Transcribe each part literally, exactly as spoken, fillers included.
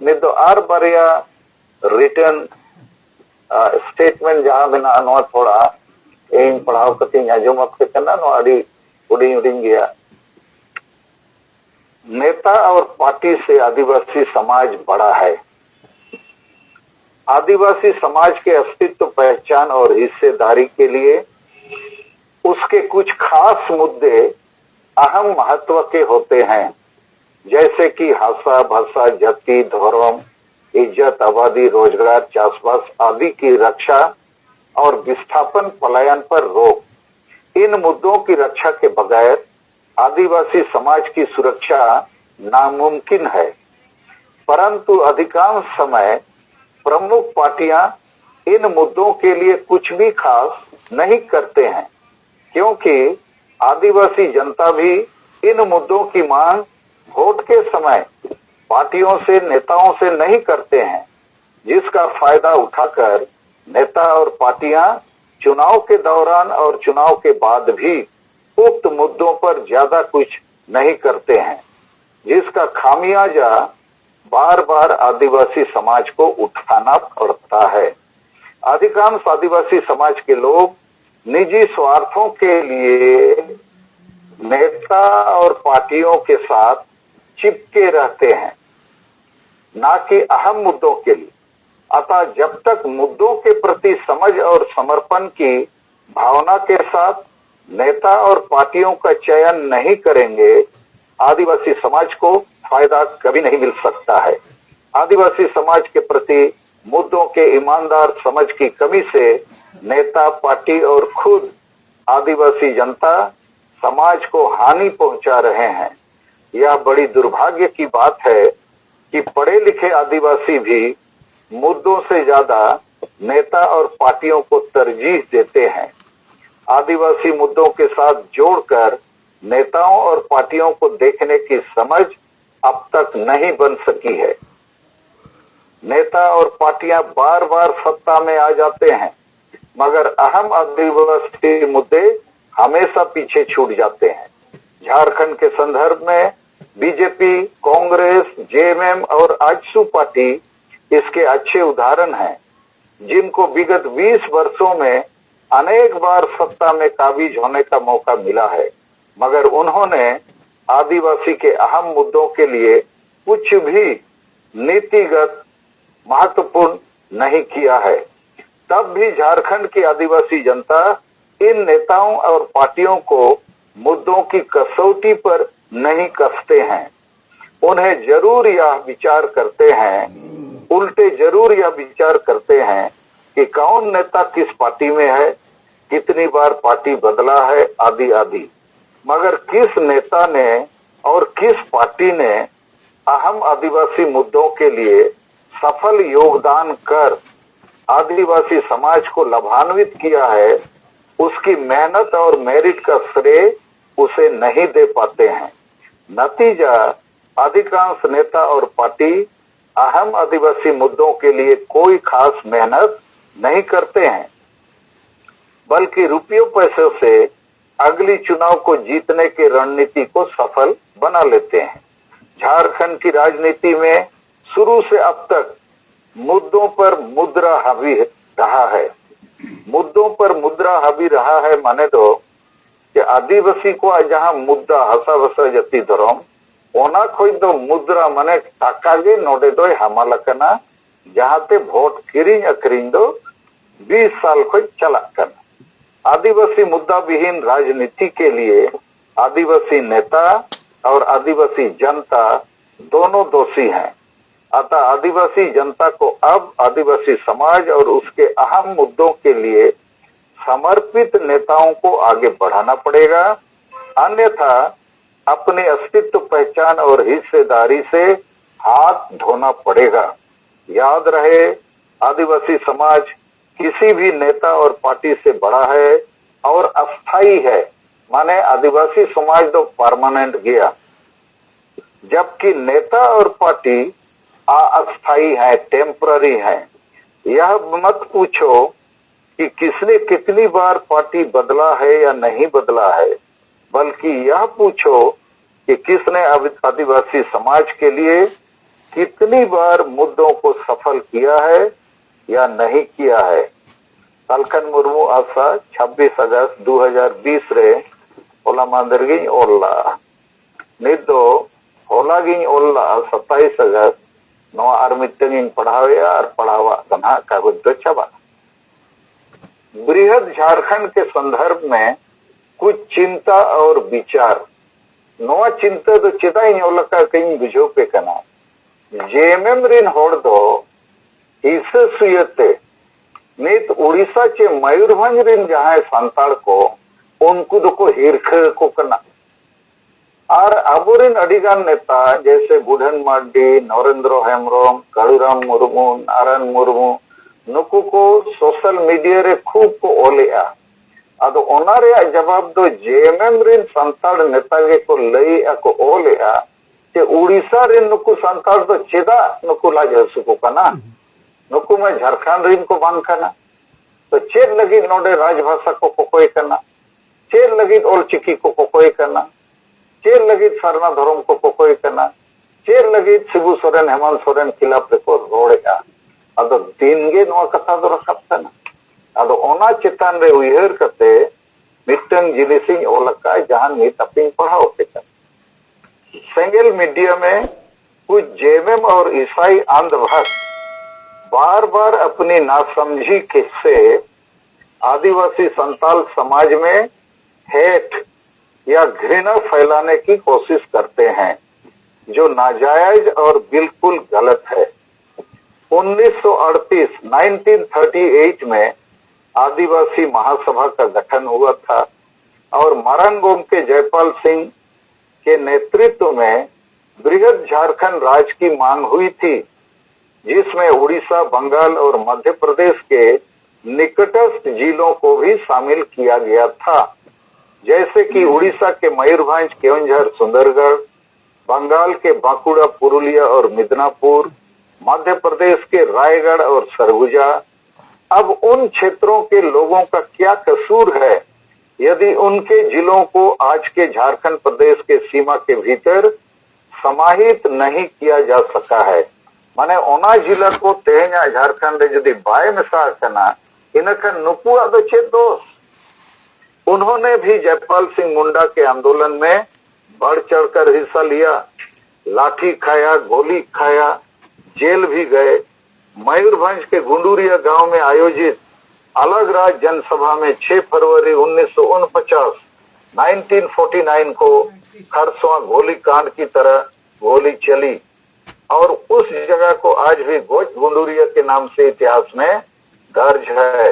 ᱱᱤᱛ ᱫᱚ ᱟᱨ ᱵᱟᱨᱭᱟ ᱨᱤᱴᱟᱨᱱ ᱥᱴᱮᱴᱢᱮᱱᱴ ᱡᱟᱦᱟᱸ ᱢᱮᱱᱟᱜᱼᱟ, ᱱᱚᱣᱟ ᱛᱷᱚᱲᱟ ᱤᱧ ᱯᱟᱲᱦᱟᱣ ᱠᱟᱛᱮᱧ ᱟᱸᱡᱚᱢ ᱟᱯᱮ ᱠᱟᱱᱟ᱾ ᱱᱚᱣᱟ ᱟᱹᱰᱤ ᱦᱩᱰᱤᱧ ᱦᱩᱰᱤᱧ ᱜᱮᱭᱟ᱾ नेता और पार्टी से आदिवासी समाज बड़ा है। आदिवासी समाज के अस्तित्व, पहचान और हिस्सेदारी के लिए उसके कुछ खास मुद्दे अहम महत्व के होते हैं, जैसे कि हासा, भाषा, जाति, धर्म, इज्जत, आबादी, रोजगार, चासबास आदि की रक्षा और विस्थापन, पलायन पर रोक। इन मुद्दों की रक्षा के बगैर आदिवासी समाज की सुरक्षा नामुमकिन है। परंतु अधिकांश समय प्रमुख पार्टियां इन मुद्दों के लिए कुछ भी खास नहीं करते हैं, क्योंकि आदिवासी जनता भी इन मुद्दों की मांग वोट के समय पार्टियों से, नेताओं से नहीं करते हैं, जिसका फायदा उठाकर नेता और पार्टियां चुनाव के दौरान और चुनाव के बाद भी उक्त मुद्दों पर ज्यादा कुछ नहीं करते हैं, जिसका खामियाजा बार बार आदिवासी समाज को उठाना पड़ता है। अधिकांश आदिवासी समाज के लोग निजी स्वार्थों के लिए नेता और पार्टियों के साथ चिपके रहते हैं, ना कि अहम मुद्दों के लिए। अतः जब तक मुद्दों के प्रति समझ और समर्पण की भावना के साथ नेता और पार्टियों का चयन नहीं करेंगे, आदिवासी समाज को फायदा कभी नहीं मिल सकता है। आदिवासी समाज के प्रति मुद्दों के ईमानदार समझ की कमी से नेता, पार्टी और खुद आदिवासी जनता समाज को हानि पहुंचा रहे हैं। यह बड़ी दुर्भाग्य की बात है कि पढ़े लिखे आदिवासी भी मुद्दों से ज्यादा नेता और पार्टियों को तरजीह देते हैं। आदिवासी मुद्दों के साथ जोड़कर नेताओं और पार्टियों को देखने की समझ अब तक नहीं बन सकी है। नेता और पार्टियां बार बार सत्ता में आ जाते हैं, मगर अहम आदिवासी मुद्दे हमेशा पीछे छूट जाते हैं। झारखंड के संदर्भ में बीजेपी, कांग्रेस, जेएमएम और आजसू पार्टी इसके अच्छे उदाहरण हैं, जिनको विगत बीस वर्षों में अनेक बार सत्ता में काबिज होने का मौका मिला है, मगर उन्होंने आदिवासी के अहम मुद्दों के लिए कुछ भी नीतिगत महत्वपूर्ण नहीं किया है। तब भी झारखंड की आदिवासी जनता इन नेताओं और पार्टियों को मुद्दों की कसौटी पर नहीं कसते हैं। उन्हें जरूर यह विचार करते हैं, उल्टे जरूर यह विचार करते हैं कि कौन नेता किस पार्टी में है, कितनी बार पार्टी बदला है, आदि आदि। मगर किस नेता ने और किस पार्टी ने अहम आदिवासी मुद्दों के लिए सफल योगदान कर आदिवासी समाज को लाभान्वित किया है, उसकी मेहनत और मेरिट का श्रेय उसे नहीं दे पाते हैं। नतीजा, अधिकांश नेता और पार्टी अहम आदिवासी मुद्दों के लिए कोई खास मेहनत नहीं करते हैं, बल्कि रुपयों पैसों से अगली चुनाव को जीतने के रणनीति को सफल बना लेते हैं। झारखंड की राजनीति में शुरू से अब तक मुद्दों पर मुद्रा हावी रहा है। मुद्दों पर मुद्रा हावी रहा है माने ᱫᱚ ᱡᱮ ᱟᱹᱫᱤᱵᱟᱹᱥᱤ ᱠᱚᱣᱟᱜ ᱡᱟᱦᱟᱸ ᱢᱩᱫᱽᱫᱟ, ᱦᱟᱥᱟ ᱵᱷᱟᱥᱟ ᱡᱟᱹᱛᱤ ᱫᱷᱚᱨᱚᱢ, ᱚᱱᱟ ᱠᱷᱚᱱ ᱫᱚ ᱢᱩᱫᱽᱨᱟ ᱢᱟᱱᱮ ᱴᱟᱠᱟ ᱜᱮ ᱱᱚᱰᱮ ᱫᱚᱭ ᱦᱟᱢᱟᱞ ᱟᱠᱟᱱᱟ, ᱡᱟᱦᱟᱸᱛᱮ ᱵᱷᱳᱴ ᱠᱤᱨᱤᱧ ᱟᱹᱠᱷᱨᱤᱧ ᱫᱚ ᱵᱤᱥ ᱥᱟᱞ ᱠᱷᱚᱱ ᱪᱟᱞᱟᱜ ᱠᱟᱱᱟ᱾ आदिवासी मुद्दा विहीन राजनीति के लिए आदिवासी नेता और आदिवासी जनता दोनों दोषी हैं। अतः आदिवासी जनता को अब आदिवासी समाज और उसके अहम मुद्दों के लिए समर्पित नेताओं को आगे बढ़ाना पड़ेगा, अन्यथा अपने अस्तित्व, पहचान और हिस्सेदारी से हाथ धोना पड़ेगा। याद रहे, आदिवासी समाज किसी भी नेता और पार्टी से बड़ा है और अस्थायी है, माने आदिवासी समाज तो परमानेंट गया, जबकि नेता और पार्टी अस्थायी है, टेम्पररी है। यह मत पूछो कि किसने कितनी बार पार्टी बदला है या नहीं बदला है, बल्कि यह पूछो कि किसने आदि- आदिवासी समाज के लिए कितनी बार मुद्दों को सफल किया है या नहीं किया है। ᱥᱟᱞᱠᱷᱟᱱ ᱢᱩᱨᱢᱩ ᱟᱥᱟ, ᱪᱷᱟᱵᱵᱤᱥ ᱟᱜᱚᱥᱴ ᱫᱩ ᱦᱟᱡᱟᱨ ᱵᱤᱥ ᱨᱮ, ᱦᱚᱞᱟ ᱢᱟᱦᱫᱮᱨ ᱜᱤᱧ ᱚᱞ ᱞᱟᱜᱼᱟ᱾ ᱱᱤᱛ ᱫᱚ ᱦᱚᱞᱟ ᱜᱤᱧ ᱚᱞ ᱞᱟᱜᱼᱟ, ᱥᱟᱛᱟᱭᱤᱥ ᱟᱜᱚᱥᱴ᱾ ᱱᱚᱣᱟ ᱟᱨ ᱢᱤᱫᱴᱟᱝ ᱤᱧ ᱯᱟᱲᱦᱟᱣᱮᱫᱼᱟ ᱟᱨ ᱯᱟᱲᱦᱟᱣᱟᱜ ᱠᱟᱱᱟ, ᱠᱟᱜᱚᱡᱽ ᱫᱚ ᱪᱟᱵᱟᱜᱼᱟ᱾ ᱵᱨᱤᱦᱚᱫ ᱡᱷᱟᱲᱠᱷᱚᱸᱰ ᱠᱮ ᱥᱚᱱᱫᱚᱨᱵᱷ ᱢᱮ ᱠᱩᱪ ᱪᱤᱱᱛᱟ ᱟᱣᱨ ᱵᱤᱪᱟᱨ᱾ ᱱᱚᱣᱟ ᱪᱤᱱᱛᱟᱹ ᱫᱚ ᱪᱮᱫᱟᱜ ᱤᱧ ᱚᱞ ᱟᱠᱟᱫ ᱠᱟᱹᱧ ᱵᱩᱡᱷᱟᱹᱣ ᱯᱮ ᱠᱟᱱᱟ᱾ ᱡᱮ ᱮᱢ ᱮᱢ ᱨᱤᱱ ᱦᱚᱲ ᱫᱚ ᱦᱤᱥᱟᱹ ᱥᱩᱭᱟᱹ ᱛᱮ ᱱᱤᱛ ᱩᱲᱤᱥᱥᱟ ᱪᱮ ᱢᱚᱭᱩᱨᱵᱷᱚᱸᱡᱽ ᱨᱤᱱ ᱡᱟᱦᱟᱸᱭ ᱥᱟᱱᱛᱟᱲ ᱠᱚ, ᱩᱱᱠᱩ ᱫᱚᱠᱚ ᱦᱤᱨᱠᱷᱟᱹ ᱟᱠᱚ ᱠᱟᱱᱟ᱾ ᱟᱨ ᱟᱵᱚᱨᱮᱱ ᱟᱹᱰᱤᱜᱟᱱ ᱱᱮᱛᱟ, ᱡᱮᱭᱥᱮ ᱵᱩᱰᱷᱟᱹᱱ ᱢᱟᱨᱰᱤ, ᱱᱚᱨᱮᱱᱫᱨᱚ ᱦᱮᱢᱵᱨᱚᱢ, ᱠᱟᱹᱲᱩᱨᱟᱢ ᱢᱩᱨᱢᱩ, ᱱᱟᱨᱟᱭᱚᱱ ᱢᱩᱨᱢᱩ, ᱱᱩᱠᱩ ᱠᱚ ᱥᱳᱥᱟᱞ ᱢᱤᱰᱤᱭᱟ ᱨᱮ ᱠᱷᱩᱵ ᱠᱚ ᱚᱞᱮᱜᱼᱟ᱾ ᱟᱫᱚ ᱚᱱᱟ ᱨᱮᱭᱟᱜ ᱡᱟᱵᱟᱵ ᱫᱚ ᱡᱮ ᱮᱢ ᱮᱢ ᱨᱮᱱ ᱥᱟᱱᱛᱟᱲ ᱱᱮᱛᱟ ᱜᱮᱠᱚ ᱞᱟᱹᱭᱮᱜᱼᱟ ᱠᱚ, ᱚᱞᱮᱜᱼᱟ, ᱡᱮ ᱩᱲᱤᱥᱥᱟ ᱨᱮᱱ ᱱᱩᱠᱩ ᱥᱟᱱᱛᱟᱲ ᱫᱚ ᱪᱮᱫᱟᱜ ᱱᱩᱠᱩ ᱞᱟᱡ ᱦᱟᱹᱥᱩ ᱠᱚ ᱠᱟᱱᱟ? ᱱᱩᱠᱩ ᱢᱟ ᱡᱷᱟᱲᱠᱷᱚᱸᱰ ᱨᱮᱱ ᱠᱚ ᱵᱟᱝ ᱠᱟᱱᱟ᱾ ᱛᱚ ᱪᱮᱫ ᱞᱟᱹᱜᱤᱫ ᱱᱚᱰᱮ ᱨᱟᱡᱽᱵᱷᱟᱥᱟ ᱠᱚ ᱠᱚᱠᱚᱭ ᱠᱟᱱᱟ? ᱪᱮᱫ ᱞᱟᱹᱜᱤᱫ ᱚᱞᱪᱤᱠᱤ ᱠᱚ ᱠᱚᱠᱚᱭ ᱠᱟᱱᱟ? ᱪᱮᱫ ᱞᱟᱹᱜᱤᱫ ᱥᱟᱨᱱᱟ ᱫᱷᱚᱨᱚᱢ ᱠᱚ ᱠᱚᱠᱚᱭ ᱠᱟᱱᱟ? ᱪᱮᱫ ᱞᱟᱹᱜᱤᱫ ᱥᱤᱵᱩ ᱥᱚᱨᱮᱱ, ᱦᱮᱢᱟᱱᱛ ᱥᱚᱨᱮᱱ ᱠᱷᱤᱞᱟᱯ ᱨᱮᱠᱚ ᱨᱚᱲᱮᱜᱼᱟ? ᱟᱫᱚ ᱫᱤᱱ ᱜᱮ ᱱᱚᱣᱟ ᱠᱟᱛᱷᱟ ᱫᱚ ᱨᱟᱠᱟᱵ ᱠᱟᱱᱟ᱾ ᱟᱫᱚ ᱚᱱᱟ ᱪᱮᱛᱟᱱ ᱨᱮ ᱩᱭᱦᱟᱹᱨ ᱠᱟᱛᱮ ᱢᱤᱫᱴᱟᱝ ᱡᱤᱱᱤᱥᱤᱧ ᱚᱞ ᱟᱠᱟᱫᱼᱟ, ᱡᱟᱦᱟᱸ ᱱᱤᱛ ᱟᱯᱮᱧ ᱯᱟᱲᱦᱟᱣ ᱟᱯᱮ ᱠᱟᱱᱟ᱾ सेंगेल मीडिया में कुछ जेएमएम और ईसाई अंधभक्त बार-बार अपनी नासमझी के से आदिवासी संताल समाज में हेट या घृणा फैलाने की कोशिश करते हैं, जो नाजायज और बिल्कुल गलत है। उन्नीस सौ अड़तीस, नाइनटीन थर्टी एट में आदिवासी महासभा का गठन हुआ था और मारांगोम के जयपाल सिंह के नेतृत्व में बृहद झारखंड राज्य की मांग हुई थी, जिसमें उड़ीसा, बंगाल और मध्य प्रदेश के निकटस्थ जिलों को भी शामिल किया गया था, जैसे कि उड़ीसा के मयूरभंज, केओंझर, सुंदरगढ़, बंगाल के बांकुड़ा, पुरुलिया और मिदनापुर, मध्य प्रदेश के रायगढ़ और सरगुजा। अब उन क्षेत्रों के लोगों का क्या कसूर है यदि उनके जिलों को आज के झारखंड प्रदेश के सीमा के भीतर समाहित नहीं किया जा सका है, माने ᱚᱱᱟ ᱡᱤᱞᱟ ᱠᱚ ᱛᱮᱦᱮᱧᱟᱜ ᱡᱷᱟᱲᱠᱷᱚᱸᱰ ᱨᱮ ᱡᱩᱫᱤ ᱵᱟᱭ ᱢᱮᱥᱟ ᱟᱠᱟᱱᱟ, ᱤᱱᱟᱹᱠᱷᱟᱱ ᱱᱩᱠᱩᱣᱟᱜ ᱫᱚ ᱪᱮᱫ ᱫᱳᱥ? उन्होंने भी जयपाल सिंह मुंडा के आंदोलन में बढ़ चढ़कर हिस्सा लिया, लाठी खाया, गोली खाया, जेल भी गए। मयूरभंज के गुंडूरिया गांव में आयोजित अलग राज्य जनसभा में छह फरवरी उन्नीस सौ उनपचास, नाइनटीन फोर्टी नाइन को खरसवा गोलीकांड की तरह गोली चली और उस जगह को आज भी गोच गुंडूरिया के नाम से इतिहास में दर्ज है।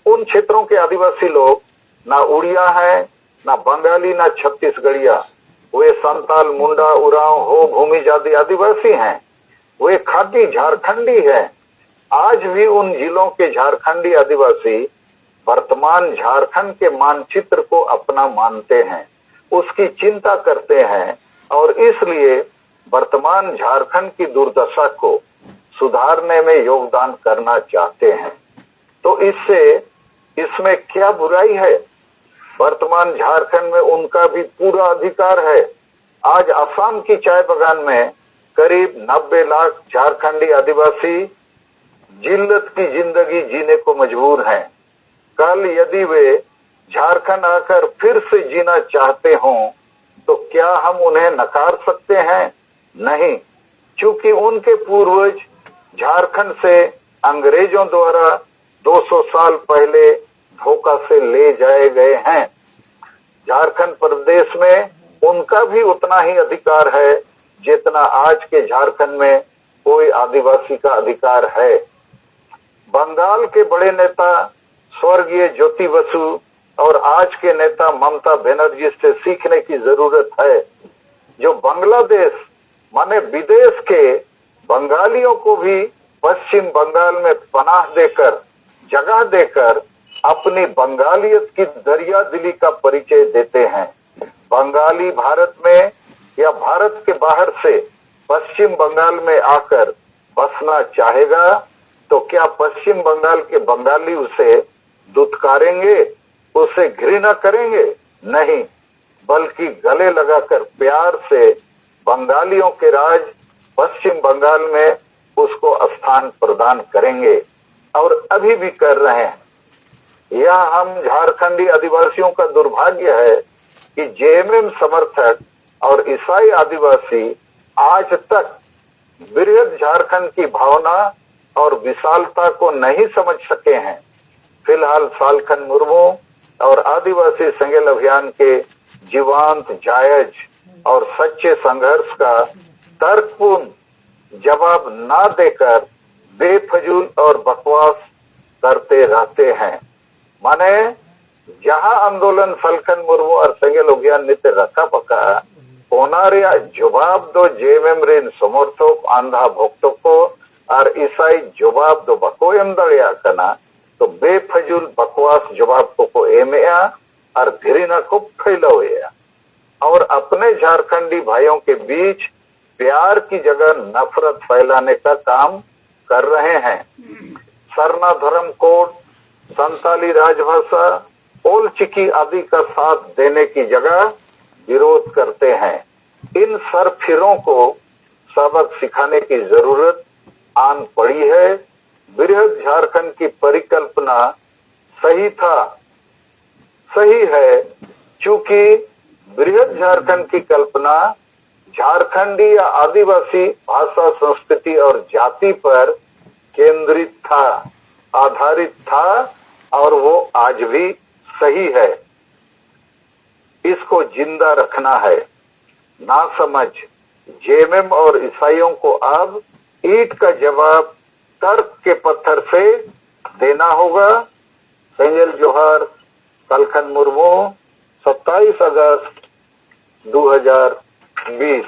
उन क्षेत्रों के आदिवासी लोग ना उड़िया हैं, ना बंगाली, ना छत्तीसगढ़िया। वे संताल, मुंडा, उरांव, हो, भूमिज आदि आदिवासी हैं। वे खाटी झारखंडी हैं। आज भी उन जिलों के झारखंडी आदिवासी वर्तमान झारखंड के मानचित्र को अपना मानते हैं, उसकी चिंता करते हैं और इसलिए वर्तमान झारखंड की दुर्दशा को सुधारने में योगदान करना चाहते हैं। तो इससे, इसमें क्या बुराई है? वर्तमान झारखंड में उनका भी पूरा अधिकार है। आज असम की चाय बागान में करीब नब्बे लाख झारखंडी आदिवासी जिल्लत की जिंदगी जीने को मजबूर हैं। कल यदि वे झारखंड आकर फिर से जीना चाहते हों, तो क्या हम उन्हें नकार सकते हैं? नहीं, क्योंकि उनके पूर्वज झारखंड से अंग्रेजों द्वारा दो सौ साल पहले धोखा से ले जाए गए हैं। झारखंड प्रदेश में उनका भी उतना ही अधिकार है जितना आज के झारखंड में कोई आदिवासी का अधिकार है। बंगाल के बड़े नेता स्वर्गीय ज्योति बसु और आज के नेता ममता बनर्जी से सीखने की जरूरत है, जो बांग्लादेश माने विदेश के बंगालियों को भी पश्चिम बंगाल में पनाह देकर, जगह देकर अपनी बंगालियत की दरिया दिली का परिचय देते हैं। बंगाली भारत में या भारत के बाहर से पश्चिम बंगाल में आकर बसना चाहेगा, तो क्या पश्चिम बंगाल के बंगाली उसे दुत्कारेंगे? उसे घृणा करेंगे? नहीं, बल्कि गले लगाकर प्यार से बंगालियों के राज पश्चिम बंगाल में उसको स्थान प्रदान करेंगे और अभी भी कर रहे हैं। यह हम झारखंडी आदिवासियों का दुर्भाग्य है कि जेएमएम समर्थक और ईसाई आदिवासी आज तक बृहद झारखंड की भावना और विशालता को नहीं समझ सके हैं। फिलहाल सालखन मुर्मू और आदिवासी सेंगेल अभियान के जीवंत, जायज और सच्चे संघर्ष का तर्कपूर्ण जवाब ना देकर बेफजूल और बकवास करते रहते हैं। माने, ᱡᱟᱦᱟᱸ ᱟᱱᱫᱳᱞᱚᱱ ᱥᱟᱞᱠᱷᱟᱱ ᱢᱩᱨᱢᱩ ᱟᱨ ᱥᱮᱸᱜᱮᱞ ᱚᱵᱷᱤᱭᱟᱱ ᱱᱤᱛᱮ ᱨᱟᱠᱟᱵ ᱟᱠᱟᱫᱼᱟ, ᱚᱱᱟ ᱨᱮᱭᱟᱜ ᱡᱚᱵᱟᱵ ᱫᱚ ᱡᱮᱮᱢᱮᱢ ᱨᱮᱱ ᱥᱚᱢᱚᱨᱛᱷᱚᱠ, ᱟᱱᱫᱷᱟ ᱵᱷᱚᱠᱛᱚ ᱠᱚ ᱟᱨ ᱤᱥᱟᱭ ᱡᱚᱵᱟᱵ ᱫᱚ ᱵᱟᱠᱚ ᱮᱢ ᱫᱟᱲᱮᱭᱟᱜ ᱠᱟᱱᱟ᱾ ᱛᱚ ᱵᱮᱯᱷᱟᱡᱩᱞ ᱵᱟᱠᱣᱟᱥ ᱡᱚᱵᱟᱵ ᱠᱚᱠᱚ ᱮᱢᱮᱜᱼᱟ ᱟᱨ ᱜᱷᱨᱤᱱᱟ ᱠᱚ ᱯᱷᱟᱭᱞᱟᱣᱮᱜᱼᱟ᱾ और अपने झारखंडी भाइयों के बीच प्यार की जगह नफरत फैलाने का काम कर रहे हैं। सरना धर्म कोड, संताली राजभाषा, ओलचिकी आदि का साथ देने की जगह विरोध करते हैं। इन सरफिरों को सबक सिखाने की जरूरत आन पड़ी है। बृहद झारखंड की परिकल्पना सही था, सही है, चूंकि बृहद झारखंड की कल्पना झारखंडी या आदिवासी भाषा, संस्कृति और जाति पर केंद्रित था, आधारित था और वो आज भी सही है। इसको जिंदा रखना है। नासमझ जेएमएम और ईसाइयों को अब ईंट का जवाब तर्क के पत्थर से देना होगा। सेंगेल जोहार, सालखन मुर्मू, सत्ताईस अगस्त दो हज़ार बीस।